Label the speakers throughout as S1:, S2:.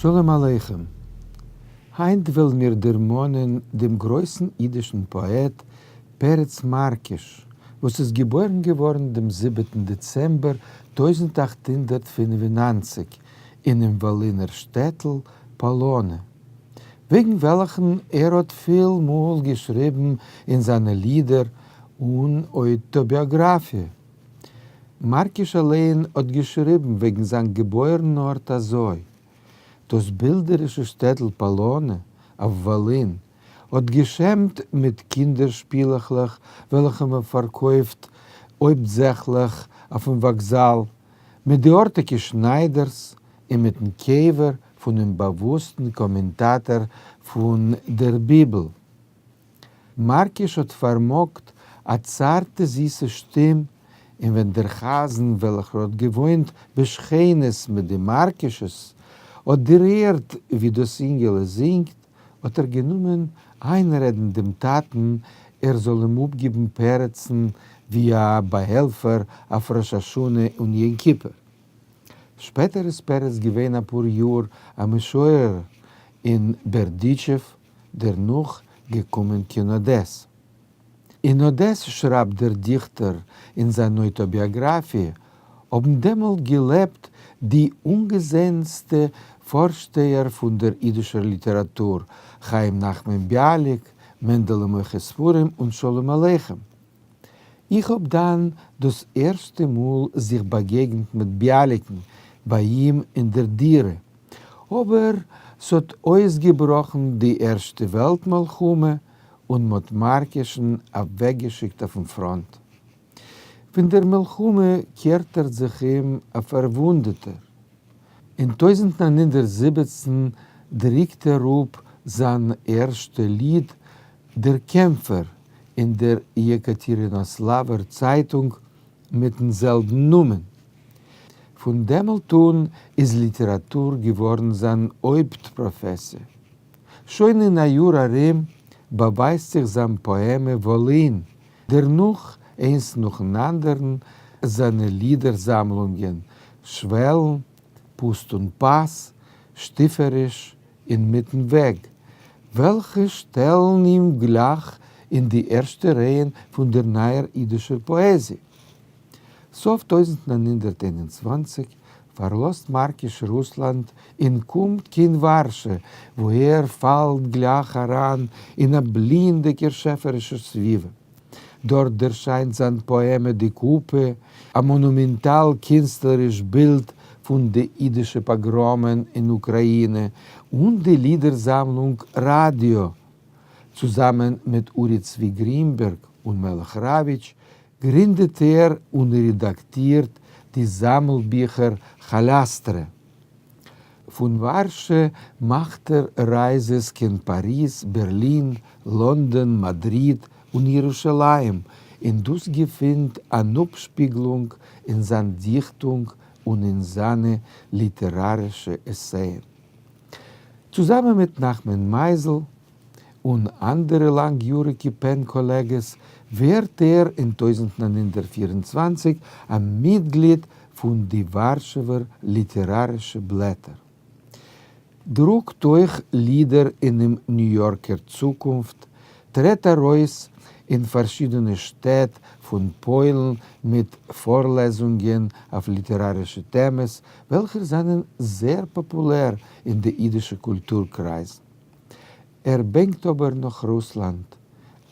S1: שלום עליכם. היינט וועלן מיר דערמאנען דעם גרויסן אידישן פאעט פרץ מארקיש, וואס איז געבוירן געווארן דעם זיבעטן דעצעמבער 1895 אינעם וואלינער שטעטל פאלאנע, וועגן וועלכן ער האט פיל מאל געשריבן אין זיינע לידער און אויטאביאגראפיע. מארקיש אליין האט געשריבן וועגן זיין געבוירן-ארט אזוי, דאס בילדערישע שטעטל פאלאנע אויף וואלין האט געשמט מיט קינדער-שפילעכלעך וועלכע מען פארקויפט הויפטזעכליך אויפן וואקזאל, מיט די ארטיגע שניידערס און מיטן קבר פונעם באוואוסטן קאמענטאטאר פון דער ביבל. מארקיש האט פארמאגט א צארטע זיסע שטים, און ווען דער חזן וועלכער האט געוואוינט בשכנות מיט די מארקישעס האט דערהערט ווי דאס אינגעלע זינגט, האט ער גענומען איינרעדן דעם טאטן ער זאל אים אפגעבן פרצן ווי א באהעלפער אויף ראש השנה און יום כיפור. שפעטער איז פרץ געווען אפאר יאר א משורר אין בערדיטשעוו, דערנאך געקומען קיין אדעס. אין אדעס, שרייבט דער דיכטער אין זיין אויטאביאגראפיע, האבן דעמאלט געלעבט די אנגעזעענסטע פארשטייער פון דער אידישער ליטעראטור, חיים נחמן ביאליק, מענדעלע מוכר ספרים און שלום עליכם. איך האב דאן דאס ערשטע מאל זיך באגעגנט מיט ביאליקן ביי אים אין דער דירה, אבער ס'האט אויסגעבראכן די ערשטע וועלט מלחמה און מ'האט מארקישן אוועקגעשיקט אויפן פראנט. פון דער מלחמה קערט ער זיך אום א פארוואונדעטער. אין 1917 דרוקט ער אפ זיין ערשטע ליד דער קעמפער אין דער יעקאטערינאסלאווער צייטונג מיטן זעלבן נאמען. פון דעמאלט אן איז ליטעראטור געווארן זיין הויפט פראפעסיע. שוין אין א יאר ארום באווייזט זיך זיין פאעמע וואלין, דערנאך איינס נאכן אנדערן זיינע לידער-זאמלונגען שוועלן, פוסט און פאס, שטיפעריש, אינמיטן וועג, וועלכע שטעלן אים גלייך אין די ערשטע רייען פון דער נייער אידישער פאעזיע. סוף 1921 פארלאזט מארקיש רוסלאנד און קומט קיין ווארשע, וואו ער פאלט גלייך אריין אין א בליענדיגער שעפערישער סביבה. דארט דערשיינט זיין פאעמע די קופה, א מאנומענטאל קינסטלעריש בילד פון די אידישע פאגראמען אין אוקראינע, און די לידער-זאמלונג ראדיא, צוזאמען מיט אורי צבי גרינבערג און מלך ראוויטש גרינדעט ער און רעדאקטירט די זאמלביכער כאליאסטרע. פון ווארשע מאכט ער רייזעס קיין פאריז, בערלין, לאנדאן, מאדריד און ירושלים, און דאס געפינט אן אפשפיגלונג אין זיין דיכטונג און אין זיינע ליטערארישע עסייען. צוזאמען מיט נחמן מייזל און אנדערע לאנגיאריגע פען קאלעגעס ווערט ער אין 1924 א מיטגליד פון די ווארשעווער ליטערארישע בלעטער. דרוקט אויך לידער אינעם ניו יארקער צוקונפט, טרעט ארויס אין פארשידענע שטעט פון פוילן מיט פארלעזונגען אויף ליטערארישע טעמעס וועלכע זענען זייער פאפולער אין די אידישע קולטור קרייזן. ער בענקט אבער נאך רוסלאנד,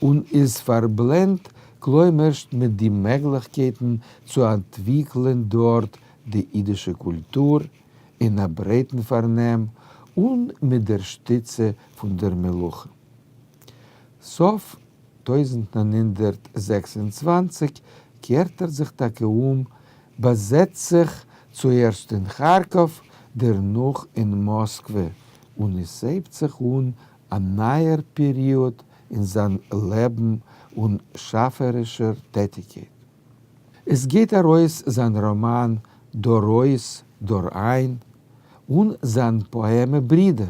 S1: און איז פארבלענדט כלומר'שט מיט די מעגליכקייטן צו אנטוויקלען דארט די אידישע קולטור אין א ברייטן פארנעם און מיט דער שטיצע פון דער מלוכה. סוף 1926 קערט ער זיך טאקע אום, באזעצט זיך צוערשט אין כארקאוו, דערנאך אין מאסקווע, און עס הייבט זיך אן א נייער פעריאד אין זיין לעבן און שאפערישער טעטיגקייט. עס גייט ארויס זיין ראמאן דור אויס דור איין און זיין פאעמע ברידער.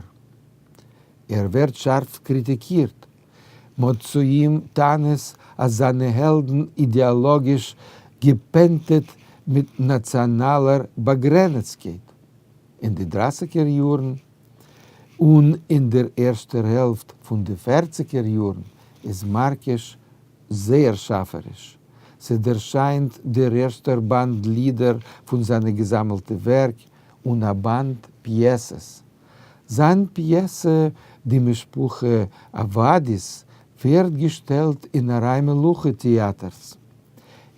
S1: ער ווערט שארף קריטיקירט, מ'האט צו אים טענות אז זיינע העלדן אידעאלאגיש געפענטעט מיט נאציאנאלער באגרענעצקייט. אין די דרייסיגער יארן. און אין דער ערשטער העלפט פון די פערציגער יארן איז מארקיש זייער שאפעריש. ס'דערשיינט דער ערשטער באנד לידער פון זיינע געזאמלטע ווערק און א באנד פיעסעס. זיין פיעסע די משפחה עבאדיס ווערט געשטעלט אין א ריי מלוכה טעאטערס.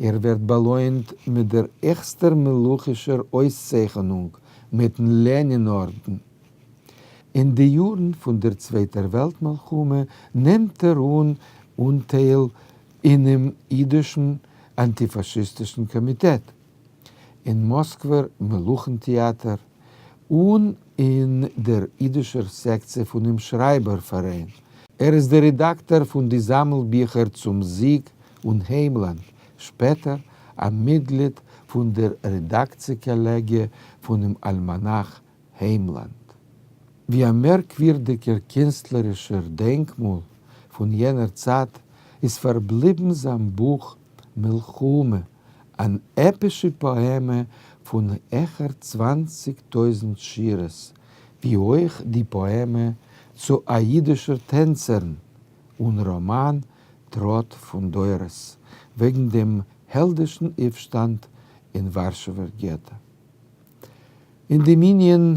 S1: ער ווערט באלוינט מיט דער העכסטער מלוכישער אויסצייכענונג, מיטן לענין ארדן. אין די יארן פון דער צווייטער וועלט מלחמה נעמט ער אן אנטייל אינעם אידישן אנטיפאשיסטישן קאמיטעט, אין מאסקווער מלוכן-טעאטער און אין דער אידישער סעקציע פונעם שרייבער פאראיין. ער איז דער רעדאקטאר פון די זאמלביכער צום זיג און היימלאנד, שפעטער א מיטגליד פון דער רעדאקציע-קאלעגיע פונעם אלמאנאך היימלאנד. ווי א מערקווירדיגער קינסטלערישער דענקמאל פון יענער צייט איז פארבליבן זיין בוך מלחמה, אן עפישע פאעמע פון העכער 20,000 שורות, ווי אויך די פאעמע צו א אידישער טענצערין און ראמאן טראט פון דורות וועגן דעם העלדישן אויפשטאנד אין ווארשעווער געטא. אין דעם ענין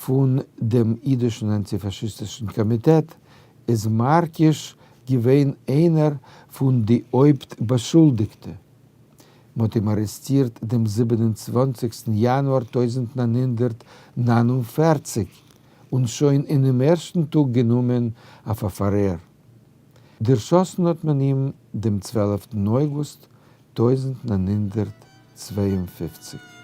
S1: פון דעם אידישן אנטיפאשיסטישן קאמיטעט איז מארקיש געווען איינער פון די הויפט באשולדיגטע. מ'האט אים ארעסטירט דעם 27סטן יאנואר 1949 און שוין אינעם ערשטן טאג גענומען אויף א פארהער. דערשאסן האט מען אים דעם 12טן אויגוסט 1952.